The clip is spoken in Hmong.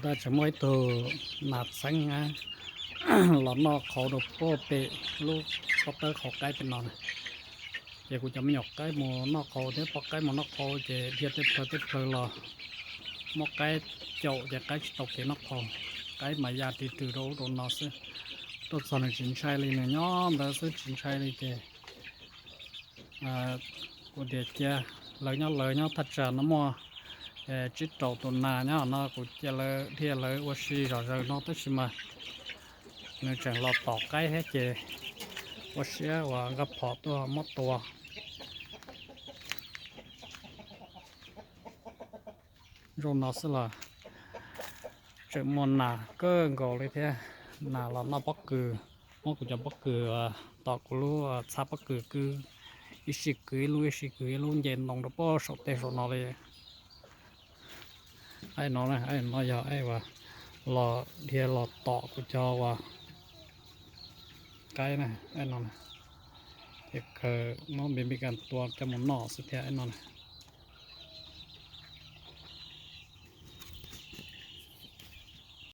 Tseem muaj ib tug nas txheeb los noj qhauv rau puag pem lub pob tawb qhauv qaib pem no na. Ces kuv cov me nyuam qaib mus noj qhauv thiab poj qaib mus noj qhauv ces dhia tej plhaw tej plhaw los muab qaib caum ces qaib tsis tau kev noj qhauv. Qaib mas ya ris rws rau ub rau no xwb. Tuaj txog nws tsis ntshai li, nws nyob ntawd xwb tsis ntshai li ces kuv tias cia lawv nyob lawv nyob, thaj tsam no muaj tsib rau tus nas nyob no, kuv cia lawv dhia lawv ua si zom zaws no tab sis mas nws tseem los tom qaib thiab ces ua siab uas nkaj phom tuaj muab tua. Zaum no xwb los tseem muaj nas kawg nkaus li thiab. Nas los noj pob kws, muab kuv cov pob kws, tom kuv lub txhab pob kws kwv ib sij kwv ib lub ib sij kwv ib lub nce ntoo rau puag saum tej saum no li. Aib no, aib no yog aib uas los dhia los tom kuv cov uas qaib na, aib no. Ces kawg muab npis npis kas tua coj mus noj xwb thiab aib no.